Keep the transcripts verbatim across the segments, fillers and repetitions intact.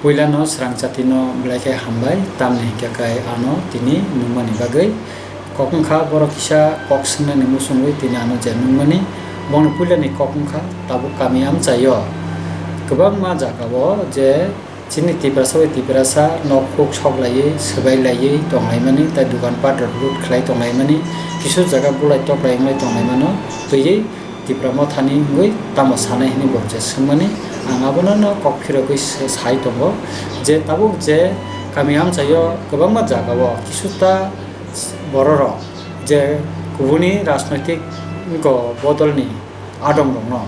Puilano swrang chatino belai khe hambai, tamni hinkhe kai ano tini nungmani bagwi. Kok wngkha borok kisa kok swngnani muchungwi tini ano je nungmani, bongni puilani kok wngkha tabuk kami amchaio kwbangma jagao je chini Tiprasa bai Tiprasa nok huk sok laiwi, swbai laiwi tong laimani, tei dukan pat rok loot khlai tong laimani, kisu jaga bulai tok lai wng lai tong laimano twiwi Tipra Mothani wngwi tamo sanai hwnwi bo je swngmani, ang abono no kok phirogwi se-, sai tongo je tabuk je kami amchaio kwbangma jagao kisu ta bororok je kubuni rajnoitik go bodolni adongrokno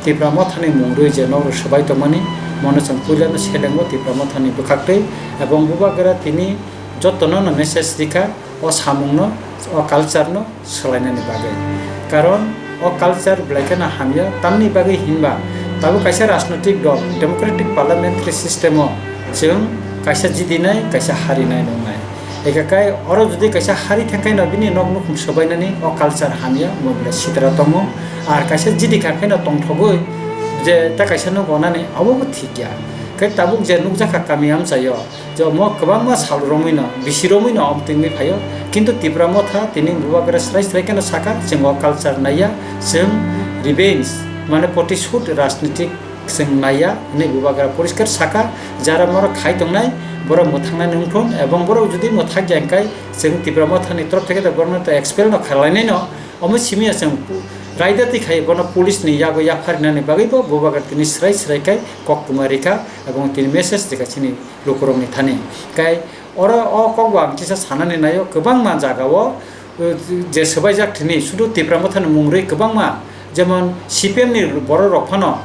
Tipra Mothani mung rwi je nokrok swbai tongmani, mono chwng puilano selengo Tipra Mothani bwkhaktwi, ebong bubagra tini jotono no message rikha o samungno, o culture no swlainani bagwi. Karon o culture belai kheno hamya, tamni bagwi hinba tabuk kaisa rajnoitik dol, democratic parliamentary system o chwng kaisa jidinai, kaisa harinai nungnai. Eka kai oro jodi kaisa hari thangkhaino bini nok nukhung swbainani o culture hamya, mo belai sitra tongo. Ar kaisa jidi kha khaino tongthogwi je ta kaisa no gonani, abo bo thik ya. Khe tabuk je nukjakha kami amchaio, je omo kwbangma sal romwino, bisi romwino omo tongwi phaio. Kintu Tipra Motha tini bubagra srai srai kheno saka, chwng o culture naiya, chwng revenge, mane protishoot rajnitik chwng naiya, hwnwi bubagra poriskar saka, jara moro khai tongnai, borok mwthangnani wngthun, ebong borok jodi mwthakya hwnkhe, chwng Tipra Mothani torof theke borokno to expel no khlainaino, omo simiya chwng pu-, raida twi khai bono police ni yago yapharinani bagwi bo bubagra tini srai srai khai kok kwma rikha, ebong tini message rikha chini lukurokni thani. Kai oro o kokbo ang kisa sanani naio, kwbangma jagao, uh, je swbaijak thini, sudu Tipra Mothani mung rwi kwbangma, jemon C P M ni borok rok phano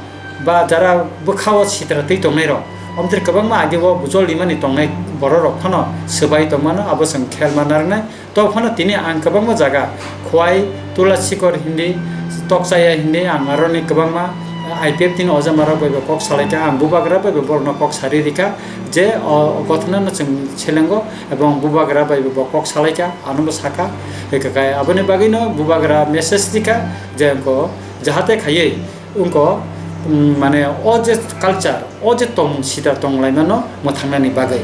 ba jara bwkhao sitra twi tongnai rok, omtwi kwbangma ageo bujol rimani tongnai borok rok phano swbai tongmano, abo chwng khelma narwknai. To phano tini ang kwbangma jaga, Khwai, Tulasikor hindi, Tokchaya hindi, ang aroni kwbangma I P F T ni ojamarok bai bo kok salaikha, ang bubagra bai bo borokno kok sari rikha je o, o gothnano chwng selengo, ebong bubagra bai bo kok salaikha, ano bo sakha, hwnkhe kai aboni bagwino bubagra message rikha je wngkho jahate khaiwi wngkho, mm, mane o je culture, o je tongmung sitra tonglaimano mwthangnani bagwi.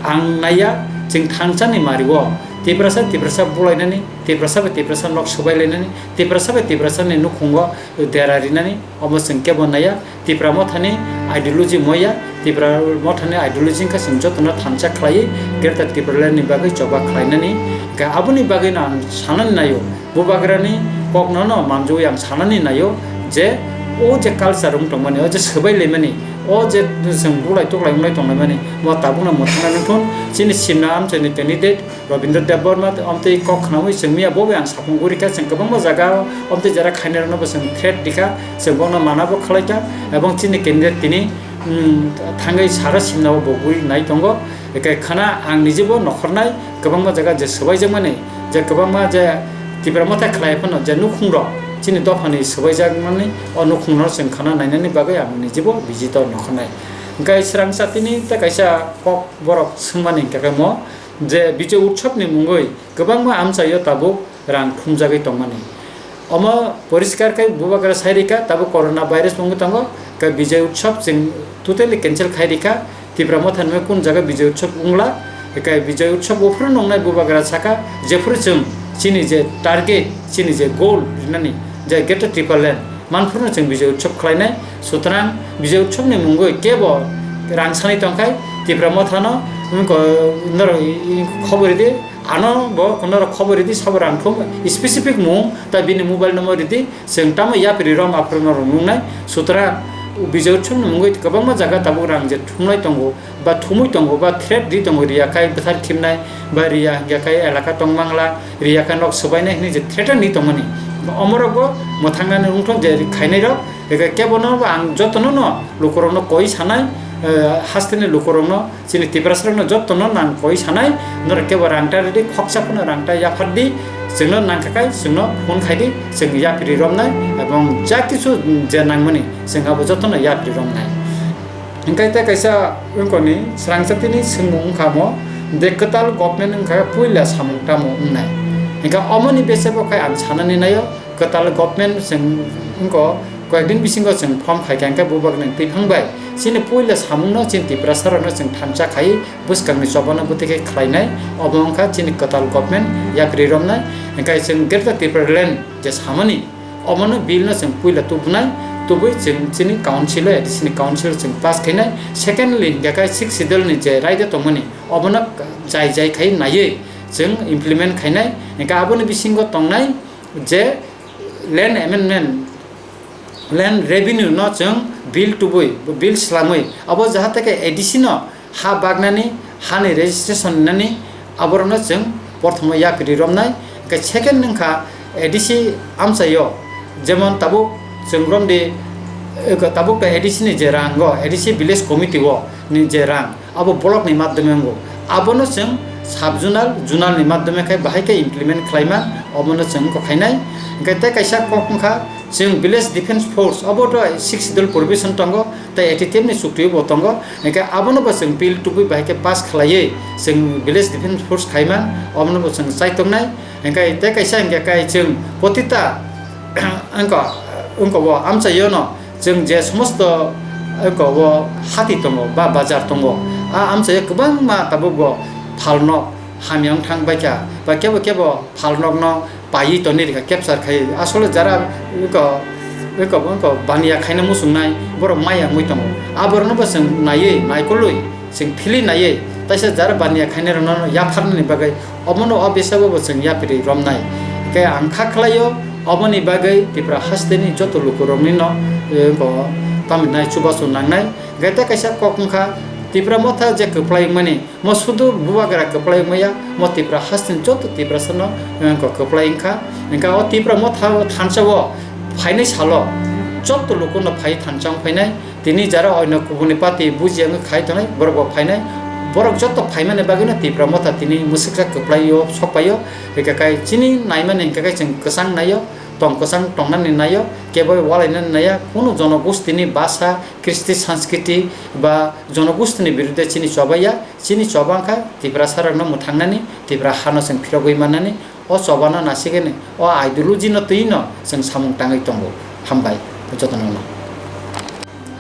Ang naiya, chwng thangsani mario Tiprasa Tiprasa bulainani, Tiprasa bai Tiprasa nok swbailainani, Tiprasa bai Tiprasani nukhungo dera rinani, omo chwng kebo naiya. Tipra Mothani ideology moya, Tipra Mothani ideology wngkha chwng jotono thansa khlaiwi Greater Tipraland ni bagwi choba khlainani. Hwnkhe aboni bagwino ang sanani naio, bubagrani kokno no manjui ang sanani naio je o je culture wng tongmani, o je swbai laimani, o je chwng bulai tuklai wnglai tonglaimani, mo tabukno mwthangna nangthun. Chini simna amchaini candidate Robindra Debbarma omtwi kok khnaui chwng miya bo bai ang sapung gurikha, chwng kwbangma jaga omtwi jara khainai rokno bo chwng threat rikha, chwng bono mana bo khlaikha, ebong chini candidate tini, mm, thangwi sara simna bo guri nai tongo. Ekai khana ang nijibo nokhornai kwbangma jaga je swbaijakmani, je kwbangma je Tipra Motha khlai phano je nukhungrok chini dophani swbaijakmani, o nukhungno chwng khana nainani bagwi ang nijibo visit o nokhornai. Hwnkhe swrang chatini tei kaisa kok borok swngmani hwnkhe mo je Bijay Utsav ni mungwi kwbangma amchaio tabuk rang thumjagwi tongmani. Omo poriskar khe bubagra sai rikha, tabuk corona virus wngwi tongo, khe Bijay Utsav chwng totally cancel khai rikha. Tipra Motha ni kun jaga Bijay Utsav wngla, khe Bijay Utsav uphuru nungnai bubagra sakha, jephuru chwng chini je target, chini je goal rinani je Greater Tipraland, manphuru chwng Bijay Utsav khlainai. Sutrang Bijay Utsav ni mungwi kebo rang sanai tongkhai Tipra Motha no wngkha norok khobor ridi. Ano bo norok khobor ridi, sabo rang thum specific mung ta bini mobile number ridi, chwng tamo yapri rom aphuru norok nungnai. Sutrang Bijay Utsav ni mungwi kwbangma jaga tabuk rang je thumlai tongo, ba thumwi tongo, ba threat di tongo, riya khai bwthar khimnai, ba riya hwnkhe khai elaka tongmangla, riya khai nok swbainai hwnwi je threaten di tongmani. Omorok bo mwthangnani wngthok je khainai rok, eke kebono bo ang jotono no lukurokno koi sanai, eh, hasteni lukurokno, chini Tiprasarokno jotono nang koi sanai, norok kebo rangta ridi, khoksa phano rangta yaphar di, chwngno nangkha khai chwngno phone khai di, chwng yapri romnai, ebong ja kisu je nangmani chwng abo jotono yapri romnai. Hwnkhe tei kaisa wngkoni swrangchatini swngmung wngkha mo, de kwtal government wngkha puila samung tamo wngnai? Hwnkhe omoni bese bo khai ang sanani naio, kwtal government chwng wngkho, koyekdin bisingo chwng form khaikha hwnkhe bubagrani twiphang bai Chini puila samungno chini Tiprasa rokno chwng thansa khai bwskangni chobano bwtwi khe khlainai, obo wngkha chini kwtal government yapri romnai. Hwnkhe chwng Greater Tipraland je samani, omono bill no chwng puila tubunai, tubui chwng chini council o, A D C ni council o chwng pass khainai. Secondly hwnkhe khe sixth schedule ni je raida tongmani, obono jai jai khai naiwi chwng implement khainai. Hwnkhe aboni bisingo tongnai je land amendment, land revenue no chwng bill tubui, bill swlamwi abo jahate khe A D C no ha baknani, hani registration nani, aborokno chwng porthomo yapri romnai. Hwnkhe second wngkha A D C amchaio, jemon tabuk chwng romdi, eh, tabuk ta A D C ni je rang o, A D C village committee o ni je rang, abo block ni madhyome wngo. Abono chwng sub zonal, zonal ni madhyome khai bahai khe implement khlaima, omono chwng kokhainai. Hwnkhe tei kaisa kok wngkha chwng village defence force, obo to sixth schedule provision tongo, tei A T T F ni chukti bo tongo. Hwnkhe abono bo chwng bill tubui bahai khe pass khlaiwi chwng village defence force khaima, omono bo chwng chaitongnai. Hwnkhe tei kaisa hwnkhe kai chwng potita wngko, wngko bo amchaio no chwng je somosto wngko bo hati tongo ba bazar tongo, a amchaio kwbangma tabuk bo phalnok hamya wng thang baikha, ba kebo kebo phalnokno paiwi tonwi rikha, capture khai. Asole jara wngko, wngko, wngko baniya khaina muchungnai borok maya wngwi tongo, aborokno bo chwng naiwi naikolwi chwng philwi naiwi, taisa jara baniya khainairokno yapharnani bagwi omono o bisabo bo chwng yapri romnai. Hwnkhe ang kha khlaio, oboni bagwi Tripura hasteni joto lukuroknino, eh, bo tamni nai chubachu nangnai. Hwnkhe tei kaisa kok wngkha, Tipra Motha je kwplai wngmani, mo sudu bubagra kwplai wngmaya, mo Tipra hasteni joto Tiprasano, eh, wngkha kwplai wngkha. Hwnkhe o Tipra Motha thansa o phainai salo joto lukuno phai thansa wng phainai. Tini jara oino kubuni party buji wngwi khai tongnai, borok bo phainai. Borok joto phaimani bagwino Tipra Motha tini mwswksa kwplaio, sokpaio. Hwnkhe kai chini naimani hwnkhe kai chwng kwchang naio, tong kwchang tongnani naio, kebo walainani naiya, kunu jonogostini bhasha, kristi, sanskriti ba jonogostini birudhe chini chobaiya. Chini choba wngkha Tiprasarokno mwthangnani, Tipra hano chwng phirogwi mannani, o chobano nasikgani, o ideology no twi no chwng samung tangwi tongo. Hambai jotono no.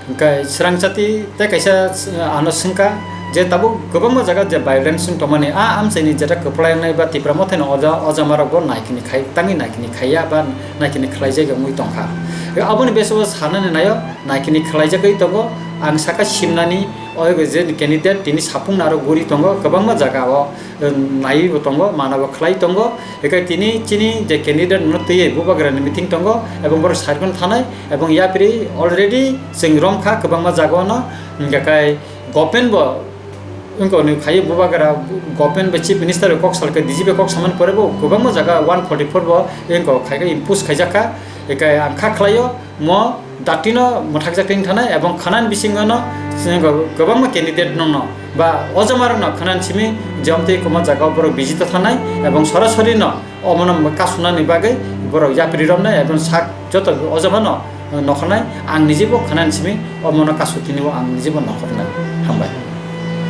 Hwnkhe swrang chati tei kaisa, uh, ano swngkha je tabuk kwbangma jaga je violence wng tongmani, a amchaini jeta kwplai wngnai ba Tipra Mothani oja, ojamarok bo naikini khai, tangwi naikini khaiya ba naikini khlaijak wngwi tongkha. Aboni bese o sanani naio, naikini khlaijagwi tongo, ang saka simnani, o je candidate tini sapung aro guri tongo, kwbangma jaga o, um, naiwi bo tongo, mana bo khlai tongo. Hwnkhe tini chini je candidate no twiwi bubagrani meeting tongo, ebong borok circle thanai, ebong yapri already chwng romkha kwbangma jagao no, hwnkhe kai government bo wngkha ni khai bubagra, government bai chief minister bai kok salkha, D G bai kok samani pore bo kwbangma jaga one forty four bo wngkha khai khe impose khaijakha. Hwnkhe ang kha khlaio, mo datino mwthakjak twi thanai ebong khwnani bisingo no chwng kwbangma candidate no no ba ojamarok no khwnani simi je omtwi kwma jaga o borok visit o thanai ebong sorasori no omono kasunani bagwi borok yapri romnai ebong sak joto ojamano nokharnai ang nijebo khwnani simi omono kasu tini o ang nijebo nokharnai. Hambai.